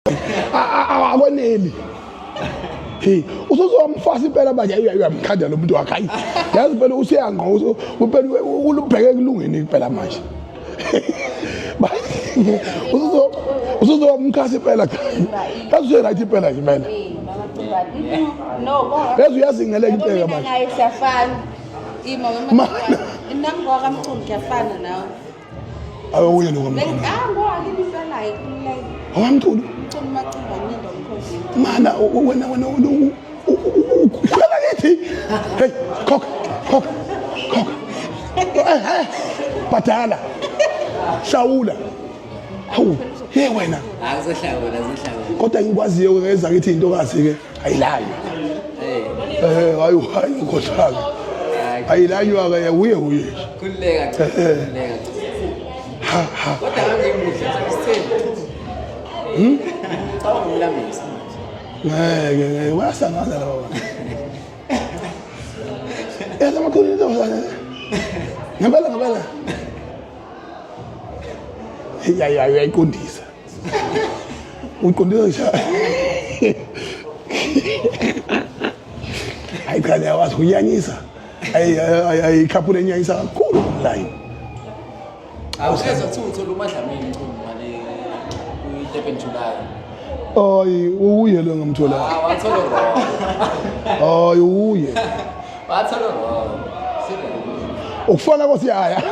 Akwaneli. Hey, usuzomfasa impela manje, uyamkhanda lo muntu wakhe. Hayi, yazi phela useyangqo impela, ulubheke ekulungeni impela manje. Usuzomkhasa impela, yazi use-right impela nje impela. No, yazi uyazingeleka impela manje. Naye siyafana. Ima Mana. wena. Nami ngwakamchunu kuyafana nawe. Awuye lo kamkhulu. Ah, ngowakini impela ayikhululeke. Awamkhulu. Mchunu Macingwane ninda umkhosi. Mana wena ukhwela kithi. Hey, khokha, khokha, khokha. Eh, eh, bhadala. Hlawula. Hawu, hey wena. Akuzohlawula, azohlawula. Kodwa ngikwaziyo ngeza kithi intokazi ke ayilayo. Eh. Eh, hayi hayi ukhohlaka. Ayilaywa ke uye uye. Khululeka cha, khululeka. Ha ha. Kodwa ngangimuhle sisithembu. Cabanga umlambisa. Ngeke ngeke bayasangaza laba bantu. Yazi amakhulu into. Ngempela ngempela. Ya ya uyayiqondisa. Uqondisa nje. Hayi cha, niyakwazi ukunyanyisa. Ayi ayi ayi, ikhaphula enyanyisa kakhulu online. Awusezwa kuthiwa uthola uMadlamini Mchunu ngale kwi-Durban July. Hayi, uye lo ngamthola. Ah, wathola wrong. Hayi, uye. Wathola wrong. Serious. Ukufana kosiyaya.